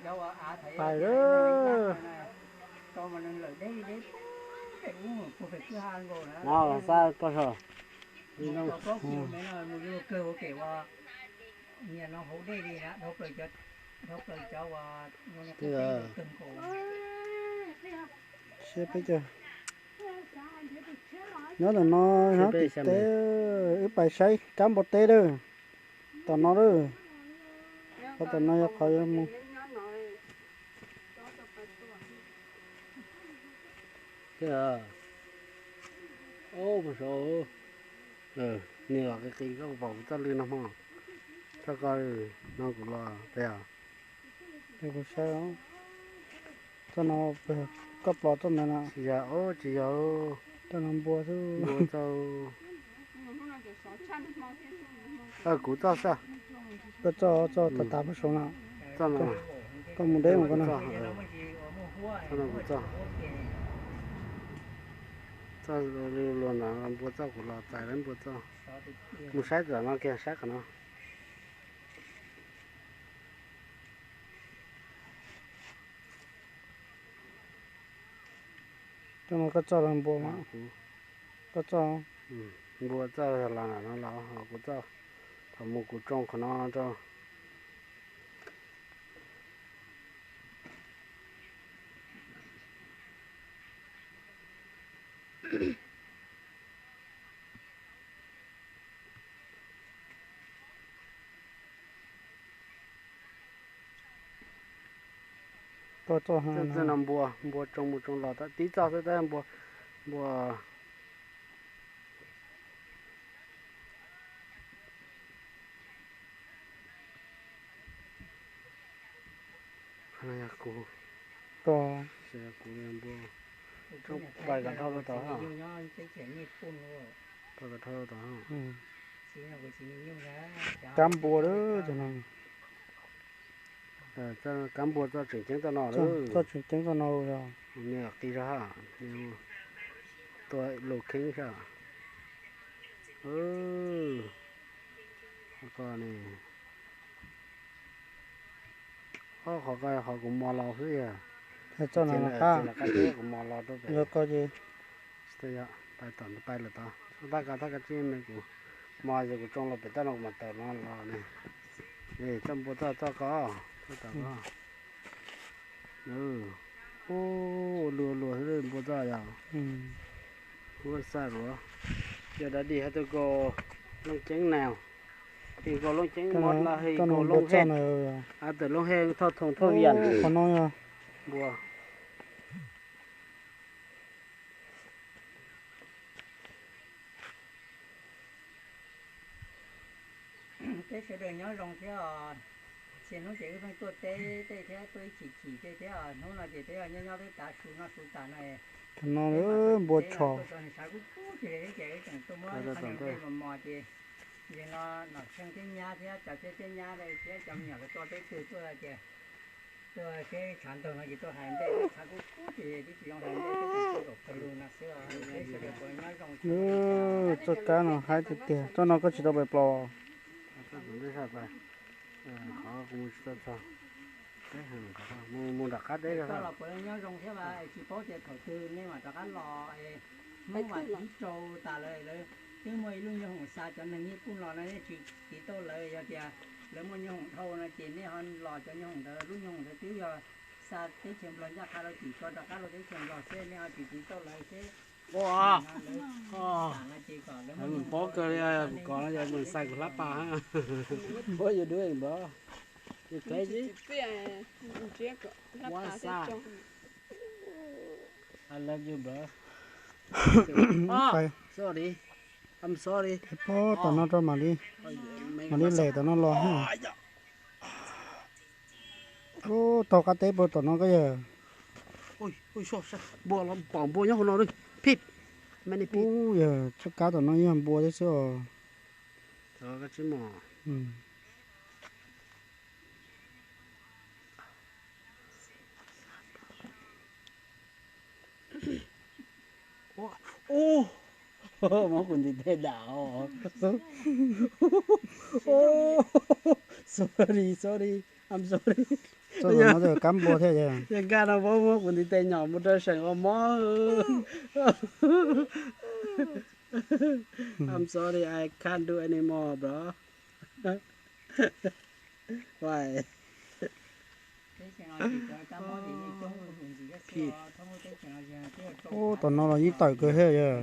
Pais lawm. No los xab poj saum. Siab peb caug. Nyob ntawm no nyob tim teb, wb pais saib kab npua teb lawm. Tom no lawm. Qhov tom no yog qhov yuav mus. Ub, pog saud, nws los qis qis koj pom kuv txoj lw no hmo. Txoj ko no kuv los pem os. Kuv saib txoj no, koj plos txoj ntawd na. Tsis yog, tsis yog. Txoj no npua xwb. Npua txoj. Kuv txoj xwb. Koj txoj, txoj tav tav pem saud na. Txoj no. Koj mus deb mus koj na. Txoj no kuv txoj. Txoj luag ntawd npua txoj, kuv los txais lawv npua txoj. Mus saib tom no kiag, saib qhov no. Txoj no koj txoj los npua mas. Koj txoj. Npua txoj los no los kuv txoj. Thaum mus kuv tsoo qhov no rau. Txoj no npua, npua tsoo mus tsoo los tib txoj xwb tab npua, npua. Kuv, kuv npua, pais kom dhau rau tod. Pais kom dhau rau tod. Kab npua lawm. Kab npua txoj tseem ceeb txoj no lawm. Txoj tseem ceeb txoj no yog. Nws qis zog ha, tua lus kheeb xwb. Qhov ko ne, qhov ko qhov kuv mos los xwb yog. Txoj no qab, kuv mos los rau pem. Tsis tau yog, pais tom pais lawm tod. Tab ko tab kab tsib me kuv mos yog kuv tsoo los pem toj no kuv mam tawm no los ne. Txoj npua txoj, txoj ko, txoj ko. Ua luag luag xwb npua txoj yog. Ua xaj luav. Yog da di has tau ko Looj Ceeb na. His nkaus Looj Ceeb mos los his nkaus Looj Hej. Has tawm Looj Hej thauj thoom thauj vias. Qhov no yog npua. Peb sawv daws nyob zoo thiab os. Txhia hnub ces wb pheej tuaj teb tej thiab tuaj ib chim chim tej thiab os. Hnub no ces peb nyob nyob peb tav su noj su tas no. Cov no npua tsho. Tuaj txog nws tshav kub kub tiag li ces wb tseem tuaj muab ib qho niag nplej mos mos ces, ces no Nom Tsheej thiab nyab thiab cov thiab thiab nyab thiab cov me nyuam lawv tuaj peb tug tuaj ces tuaj seb tshav ntuj no ces tuaj hais ntej, tshav kub kub ces twb tsis zoo hais ntej, twb tsis zoo kom pawg lug no xwb. Peb sawv daws puas nyob zoo? Txoj kab no haib tiag tiag. Txoj no koj tsis tau pais plos? Qhov kuv mus tsis tau txog, mus nram qab teb. Koj los puas nyob zoo thiab mas? Tsis paub tias thaum twg nej mam rov qab los. Hnub vas thib rau tas lawm, lawv twb muaj ib lub nyoob hoom xa cov neeg nyiaj kuj los no, nej tsis tiv tauj lawv. Yog tias lawv muaj nyoob hoom dhau no ces nej ho los cov nyoob hoom ntawd, lub nyoob hoom ntawd twb yog xa teb chaws Nplog ncaj qha rau tim ko rov qab rau teb chaws Nplog xwb, nej ho tsis tiv tauj lawv xwb. Paub kawg li, kuv kom no yog mus xais kuv hlab pas. What you doing, bro? You crazy? What's up? I love you, bro. Sorry. I'm sorry. Pab tom no rau mam li, mam li lem tom no los. Ub, taug qab teb puag tom no koj yawg. Npua los pom npua nyob hauv no li. Phib. Ub, yawg, txoj kab tom no yog npua thiab xwb os. Ub, muab kuv ntiv tes dam. Sorry, sorry, I'm sorry. Txoj no twb yog kab npua thiab yog. Yog nkag no muab muab kuv ntiv tes nyom mus rau seem ua mob. I'm sorry, I can't do anymore, bro. Why? Ub, tom no los yeej tawm kawg thiab yog.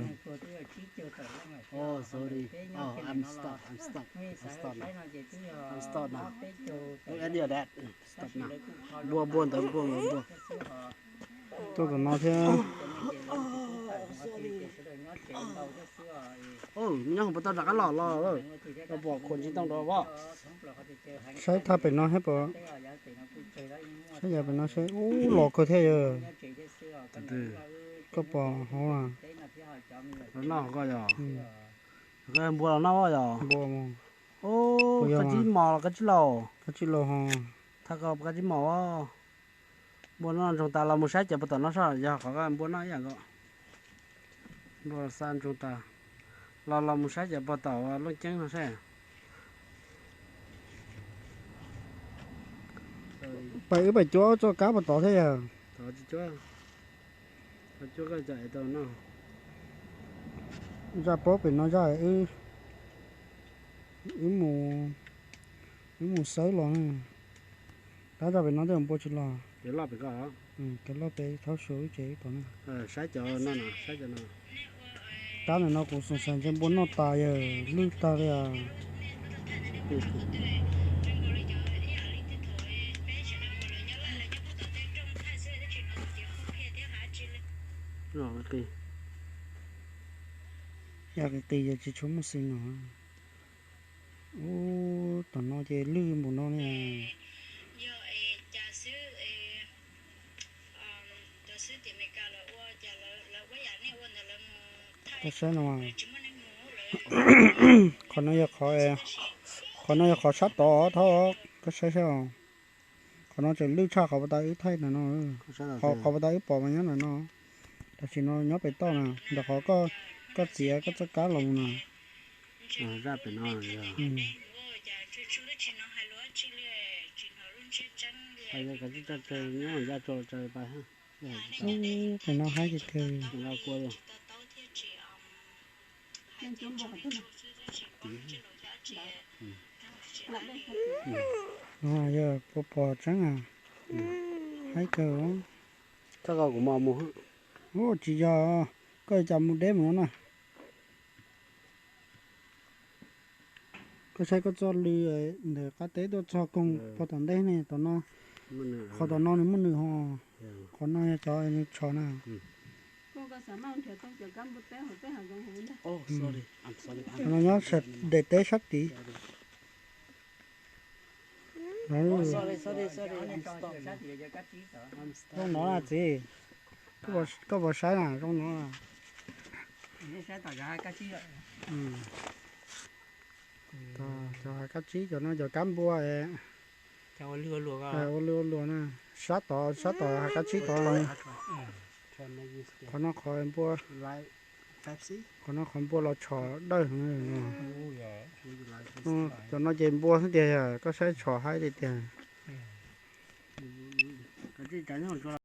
Oh, sorry. Oh, I'm stuck. I'm stuck. I'm stuck now. I'm stuck now. Look at your dad. Stop now. Npua, npua ntawd, npua ntawd, npua. Tuaj tom no thiab. Nyob hauv puas tau rov qab los los. Pom khuam tsis tau rov os. Saib thaj pem no thiab pom. Saib yav pem no saib ub los kawg thiab yog. Koj pom hauv. Los noj koj yog. Koj npua los noj yog. Npua mus. Koj tsib mos los koj tsib laus. Koj tsib laus ho. Thaj koj koj tsib mos. Npua no ntsoog tas los mus saib cov puas tom no saib yog qhov npua noj ib yam nkaus. Npua xa ntsoog tas los los mus saib cov puas tom Looj Ceeb no saib. Pais wb pais cuab txoj kab puas tod thiab yog. Zaj pob pem no zaj wb, wb mus xawb los. Tab zaj pem no tej npua tsis los. Kev loj pem thaub su wb tsev wb tod na. Kab ntawm no kuv xav xav ntshe npua noj tas yog lwj tag li. Yam qis qis ces tsis tshua muaj xwm no. Ub, tom no ces lwj npaum no li. Koj saib no, qhov no yog qhov, qhov no yog qhov sab tod thab, koj saib saib os. Qhov no tseem lwj tshaj qhov puas tas wb thaij ntawm no. Qhov puas tas wb pom mas nyob ntawm no. Tam sim no nyob pem toj na, ntawm qhov koj txiav koj txoj kab los mus na. Pem no haib tiag tiag. No yog pua pos tseeb a. Haib kawg. Ub, tsis yog, koj cas mus deb mus no na. Koj saib koj txoj lw ntawm qab teb tuaj txog koog pog tom ntej ne, tom no, qhov tom no nws muaj nws ho. Qhov no yog cov nws tshos na. Qhov no nyob daim teb sab tid. Zoo no na txiv, koj puas saib na, zoo no na. Cov hav kab tsib cov no cov kab npua. Ua lwj ua luam na, sab tod sab tod hav kab tsib tod. Qhov no qhov npua, qhov no qhov npua los tshom dawj heev. Cov no ces npua xwb tiag, koj saib tshom haib tiag tiag.